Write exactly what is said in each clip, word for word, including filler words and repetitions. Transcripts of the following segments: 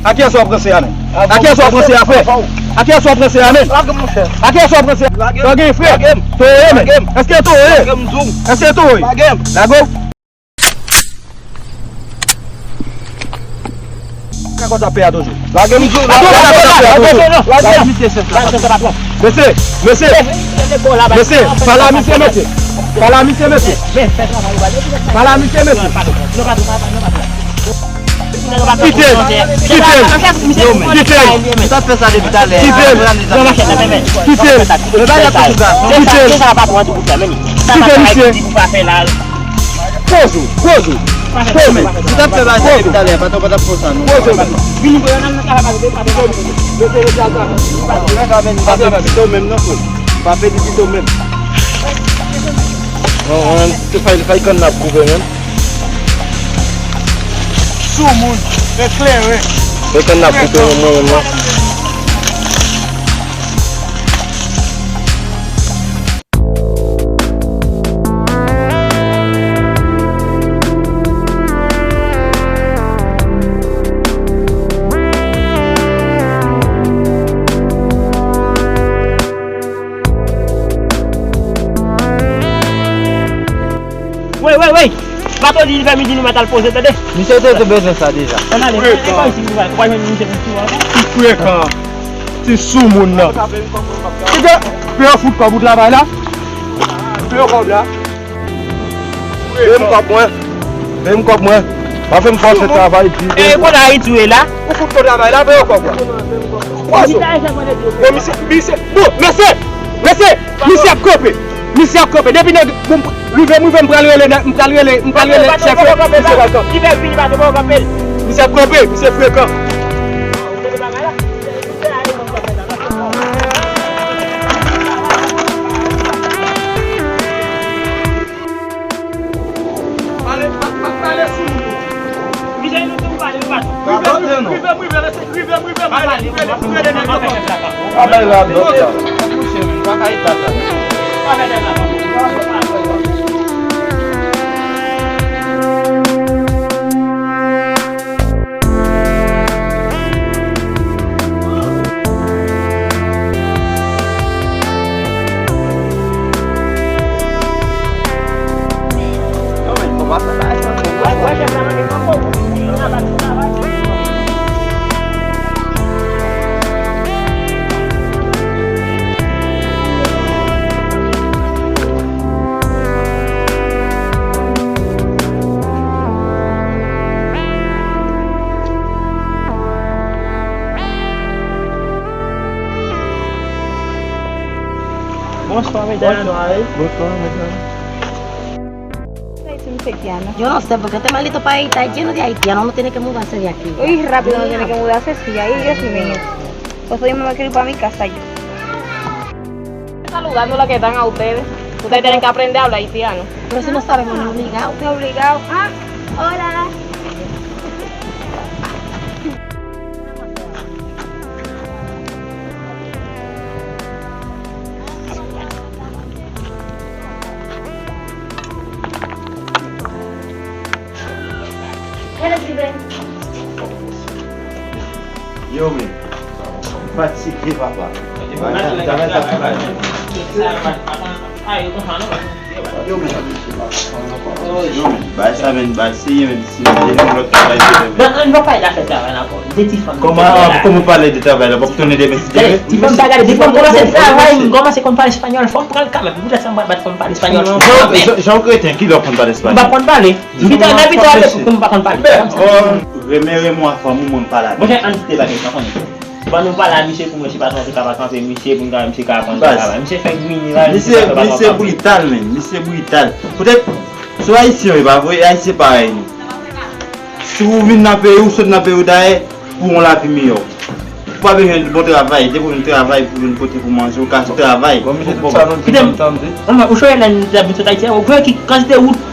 A kiyès w ap ranse a, menm? A kiyès w ap ranse a, frè? A kiyès w ap ranse a, menm? Lage m, monchè. A kiyès w ap ranse a? Lage m. Lage, frè. Lage m. Toye, menm. Lage m. Èske toye? Lage m, zoom. Èske toye? Lage m. Lage w. Kakòt ap peye a toujou. Lage m, zoom. Lage m, lage m, lage m. Lage m. Mesye, mesye. Mesye, pale a misye, mesye. Pale a misye, mesye. Pale a misye, mesye. Kite l! Kite l! Kite l! Kite l! Kite l! Kite l! Kite l! Kite misye! Poze w! Poze w! Poze w! Poze w! Poze w! Pa pèdi pito menm. Fay, fay kann n ap koupe menm. Soumoun, eklere. Fè kann n ap koupe menm mwen menm nan. Wey, wey, wey! Bato di li fè midi nou mèt al poze, tande? Misye te, te bezwen sa deja. Ann ale, e pa isi nou pral, ou pa jwenn misye pou sou ankò? Ti frekan, ti soumoun nan. Kite, pe yo fout kòb ou travay la. Pe yo kòb la. Pe m kòb mwen. Pe m kòb mwen. Pa fè m fòse travay di. E kote Ayiti ou ye la? Ou fout travay la, pe yo kòb la. Bon, misye, misye, bon, mesye, mesye, misye ap kanpe. Misye ap kanpe. Depi nèg, bon, rive m, rive m pral rele, m pral rele, m pral rele chèf yo. Misye pral kanpe. Misye ap kanpe, misye frekan. Pale, pa, pa pale sou moun. Misye, nou tou pale, nou pa tou. Rive, rive, rive, mesye, rive, rive, rive, rive, rive, rive, nèg yo. Pa bay radòt la. Mouche, men, pa kay pata. Pa fè nèg la. Bonswa, medam. Bonswa, mesye. Yo no sé por qué te maldito país está lleno de haitianos, no tiene que mudarse de aquí. Uy, rápido no tiene que mudarse, sí, ahí Dios mío. Pues soy mamá que pa mi casa. Saludando la que están a ustedes. Ustedes tienen que aprender a hablar haitiano. Pero si no sabemos, no obligado. Te obligado. Ah, hola. Yo, men. Fatige, papa. Yo, men. Yo, men. Bay sa, men. Bay, seye, men. Si nou lòt travay, se lè, men. Bon, ann pa pale afè travay la ankò. De ti fanm. Kòman, kòman pale de travay la? W ap tounen demen si Dye vle. Ti fanm sa gade, depi m kòmanse travay, m kòmanse konn pale espanyòl. Fò m pran l kanmenm. Poutèt sa m pa t konn pale espanyòl. Jan, jan w kreten, kilè w konn pale espanyòl? M pa konn pale. Pita, nan pita, m pa konn pale. Renmen, renmen a fanm ou, mwen m pale avè l. Monchè, ann kite bagay sa, konnen. Ban nou pale a misye pou mwen, si pa tande ka pa kanpe misye, pou n ka, misye ka aprann travay. Misye fèk vini la, misye fèk pa kanpe. Misye brital, men. Misye brital. Poutèt, se yon Ayisyen, wi, pa vre? Ayisyen parèy nou. Si ou vin nan peyi, ou sot nan peyi w dayè, pou yon lavi miyò. Ou pa bezwen bon travay, depi w vin travay pou jwenn kote pou manje, ou ka travay. Bon, misye, tout sa nou di, m tande. Ou chwazi lè n ap vin sot Ayiti a, ou kwè ki kantite wout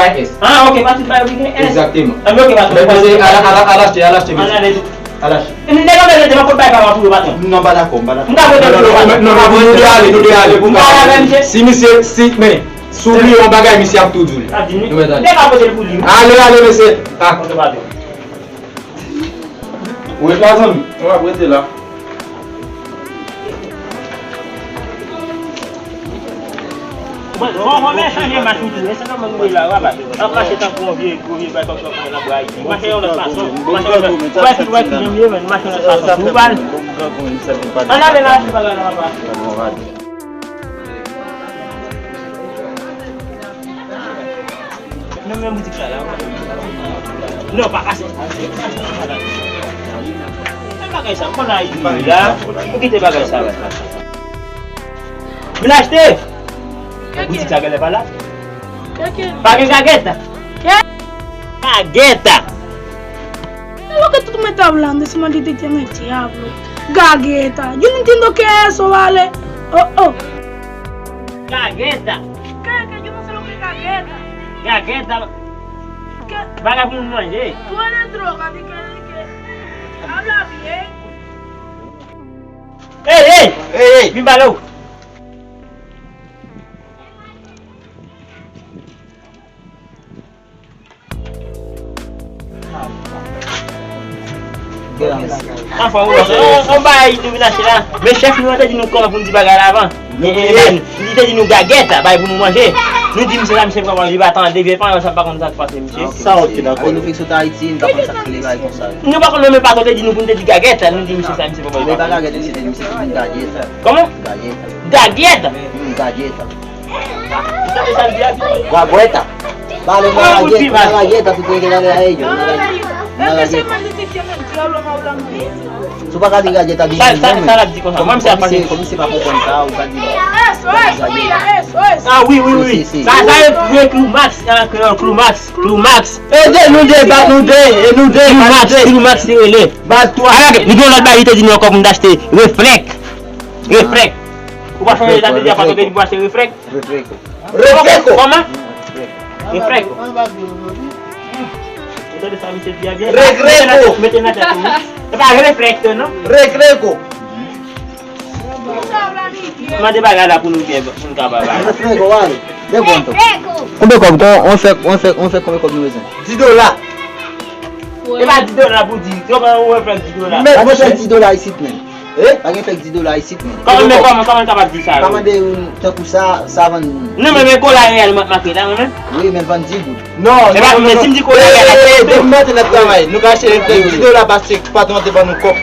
bay S. Ah, ok, patron, bay yo ki gen S. Egzakteman. Ah, ok, patron. Men pase, al, al, al achte, al achte, mesye. Al achte. M te mande de, de, m ap bay pa pou yo, patron. Non, m pa dakò, m pa dakò. M ka vote pou yo, patron. Non, non, non, nou dwe ale, nou dwe ale. M pa ale avè misye. Si misye, si, men, si w bliye yon bagay, misye ap tou di w li. Ap di nou. Nou mèt ale. M te ka vote pou li. Ale, ale, mesye. Ah. Ok, patron. Ou ret la, zanmi? Mwen ap rete la. Bon, bon, bon, men chanje match ou tou. E se kòman nou ye la, w ap, w ap mache tankou yon vye, gwo vye bèl kòk sòt nan bwa Ayiti. Mache yon lòt fason. Mache yon lòt fason. Ou wè ki, ou wè ki jan m ye, men, mache yon lòt fason. Ou pa, ann ale la, ti bagay la, papa. Menm, menm boutik sa la. Non, pa pase. Menm bagay sa, m konn Ayiti la. Ou kite bagay sa la. Vin achte. Boutik sa genlè pa la. Pa gen gagèt. Gagèt. Lo que tú me estás hablando, ese maldito tiene diablo. Gageta. Yo no entiendo qué es eso, vale. Oh, oh. Gageta. ¿Qué? Que yo no sé lo que es galleta. Gageta. ¿Qué? Bagay pou moun manje. Tú eres droga, di que, di que. Habla bien. Ey, ey! Ey, ey! Vin pale w. Anfòm, ou wè, on, on bagay nou vin achte la. Men chèf nou an te di nou kòman pou n di bagay la avan. E, e, li te di nou gagèt, bagay pou nou manje. Nou di misye sa, misye pran li pa tande, vye pa sa, pa konn sa k pase, misye. Sa, ok, dakò. Nou vin sot Ayiti, nou pa konn sa k rele bagay konsa. Nou pa konn menm pa te di nou pou n te di gagèt, nou di misye sa, misye pran li pa tande. Men pa gagèt, misye te di misye te di gagèt. Kòman? Gagèt. Gagèt? Hmm, gagèt. Gagwèta. Pale nan radyeta, nan radyeta, tout rete nan radyeta. Si w pa ka di radyeta, di sa, sa, sa l ap di konsa. Kòm si a pale. Kòm si pa konprann sa, ou ka di. Ah, wi, wi, wi. Sa, sa e vre Klou Max, an kreyòl, Klou Max, Klou Max. Ede nou de, bat nou de, e nou de, Klou Max, Klou Max, li rele. Bat twa. Alò, li gen yon lòt bagay, li te di nou ankò pou nou achte reflèk. Reflèk. Ou pa sonje sa te di a pa tonbe li pou achte reflèk? Refleko. Refleko. Kòman? Refleko. Ou tande sa misye di a byen? Refleko. Mete nan tèt ou, wi. Se pa reflèk non. Refleko. Mande bagay la pou nou byen, pou nou kapab. Refleko, wale. De konto. Konbyen kòb? On fè, on fè, on fè konbyen kòb nou bezwen? Dis dola. E pa dis dola pou di. Kòman ou fè dis dola? Pa gen fèk dis dola isit menm. Eh? Pa gen fèk dis dola isit menm. Kòman, men kòman, kòman kapab di sa? Pa mande yon tankou sa, sa vann. Non, men, men kola reyèl mwen make la, mwen menm. Wi, men vann dis goud. Non, e pa, non, men non, si m di kola reyèl, eh, eh, depi maten n ap travay, nou ka achte fèk dis dola paske patwon an te ban nou kòb.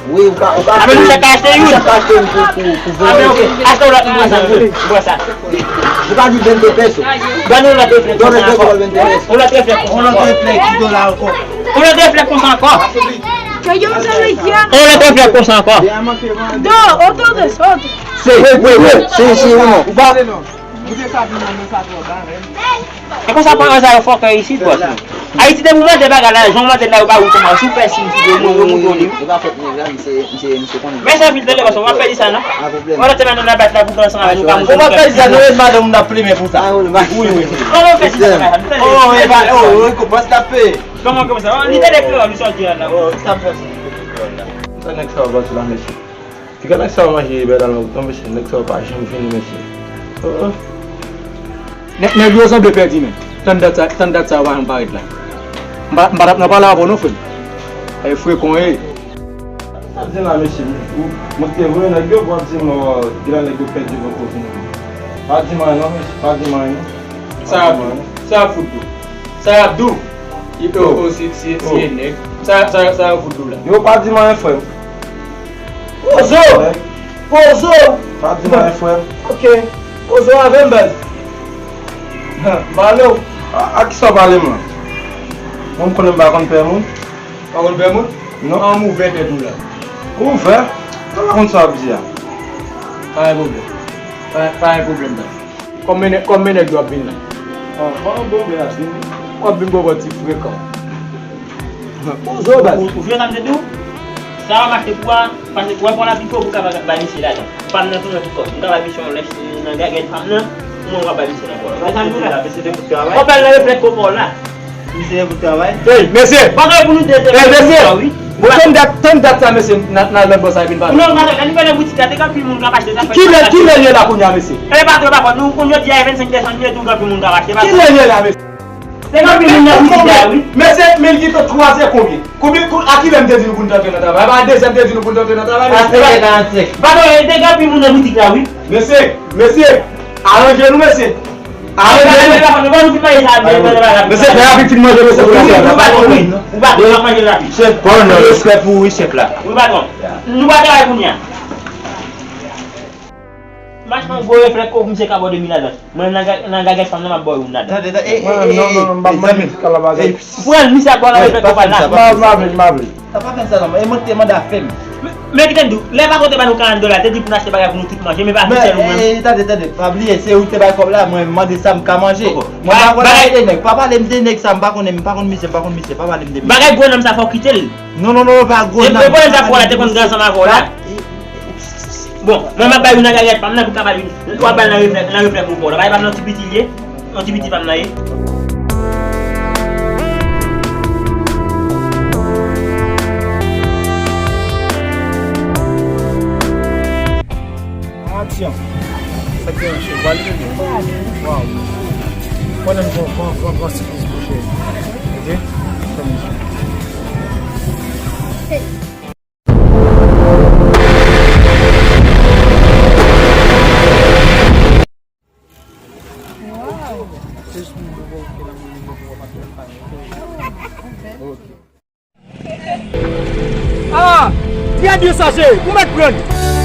Wi, ou ka, ou ka achte. Amen, nou chak ka achte youn. Chak ka achte youn pou, pou, pou ven. Amen, ok. Achte yon lòt, nou pran sa, nou pran sa. Ou pa di vennde peso. Ban nou lòt reflèk konsa ankò. Yon lòt reflèk konsa ankò. Yon lòt reflèk konsa ankò. Yon lòt reflèk konsa ankò. Dos, otro, dos, otro. Se, wi, wi, si, si, wi, non. Ou pa. E konsa pa anza yo fòkè isit, bòs nou. Ayiti depi w mande bagay la, jan w mande la, yo ba ou kòman, si w fè siy, si yo mou, yo mou, yo li. Yo pa fèt nèg la, misye, misye, misye konnen. Men sa vin tande, paske w ap pèdi sa, non? Pa pwoblèm. Wala te mennen nan bat la pou pran san avè nou, pa mou. Ou pa pèdi sa, non, e madanm ou n ap plimen pou sa. Wi, wi, wi. Kòman w fè di sa, nou tande? Oh, e pa, oh, rekonpans l ap peye. Kòman, kòman sa? Li tande kreyòl, li sòti la. Oh, sa fè sa. Sa nèg sa yo bati la, mesye. Piga nèg sa yo manje bèl la nan wout lan, mesye. Nèg sa yo pa janm vini, mesye. Oh, oh. Nèg, nèg yo sanble pèdi, men. Tann dat sa, tann dat sa yo pa janm parèt la. M pa, m pa t ap nan pale avè w non, frè m. E frekon ye. Sa di la, mesye, ou, mwen te voye nèg yo, w ap di m, oh, gen nèg yo pèdi poko vini. Pa di m anyen non, mesye, pa di m anyen non. Sa y ap, sa y ap fout tou. Sa y ap di w? Yo, o, si, si, si e nèg. Sa, sa, sa y ap fout tou la. Yo pa di m anyen, frè m. Pozo! Pozo! Pa di m anyen, frè m. Ok. Pozo avè m, baz. Pale w. A, a kisa w pale m lan? Mwen m konnen m pa konn pè moun. Pa konn pè moun? Non. An m ouvè tèt ou la. Ouvè? Mwen pa konn sa w ap di a. Pa gen pwoblèm. Pa, pa gen pwoblèm, baz. Kòm men, kòm men nèg yo ap vin la. Ah, pa gen pwoblèm, ap vin. W ap vin bò bò ti frekan. Pozo, baz. Ou, ou jwenn sa m te di w? Sa w ap achte pou a, pase pou a, pou la pi fò pou kapab bay misye lajan. Pa m nan tounen pou kòb. M ka bay misye yon lèch nan gagèt pa m nan, ou mwen w ap bay misye nan kò. Bay sa m di w la. Misye te fout travay. W ap bay nan reflèk kò w la. Misye te fout travay. Ey, mesye! Bagay pou nou te, te, ey, mesye! Wi. Bon, tann dat, tann dat sa, mesye, n a, n a lòt bò sa vin pale. Non, non, non, nou pale boutik la, te gen anpil moun k ap achte zafè. Kilè, kilè l ye la kounye a, mesye? E pa twò, pa fò, nou konn jodi a e vennsenk desanm, nou di gen anpil moun k ap achte, pa twò. Kilè l ye la, mesye? Te gen anpil moun nan boutik la, wi. Mesye, men l gentan twa zè konbyen? Konbyen, kon, a kilè m te di nou pou n t antre nan travay? A pa a de zè m te di nou pou n t antre nan travay, mesye? A senk è karannsenk. Pa twò, te gen anpil moun nan boutik la, wi. Mesye, mesye, aranje nou, mesye. Mesye, fè rapid fin manje, mesye, pou la fè. Ou pa konn manje rapid. Chèf, pa nan respè pou ou, wi, chèf la. Wi, patwon. Nou pa travay kounye a. Machann gwo reflèk kou misye ka bò de mil ladan. Mwen nan ga-, nan gagèt fanm nan, m ap bò youn ladan. Tande, tande, e, e, e, e, zanmi. Pran misye ap bò nan reflèk kou pa la. M pa vle, m pa vle. Sa pa fè sa non, e mwen ki te mande a fè m. Men, men kite m di w, lè patwon te ba nou karant dola, te di pou n achte bagay pou nou tout manje, men pa pou sèl ou menm. Eh, tande, tande, pa bliye, se ou ki te bay kòb la, mwen mande sa m ka manje. Mwen pa konn pale de nèg, pa pale m de nèg sa, m pa konnen, m pa konn misye, m pa konn misye, pa pale m de misye. Bagay gwo nonm sa fò w kite l. Non, non, non, non, pa gwo nonm. E pwoblèm sa fò la, te konn gen ansanm avè w la. Bon, mwen m ap bay ou nan gagèt pa m nan pou kapab vin. W ap bay nan reflèk, nan reflèk pou w la. Bagay pa m nan ti piti l ye. Yon ti piti pa m nan ye. Aksyon. Sa ki yon cheval. Waw. Konnen m gon, gon, gon, gon sipriz pou cheri. Ok? Fè m jwe. Ah, trè byen sa cheri, ou mèt pran.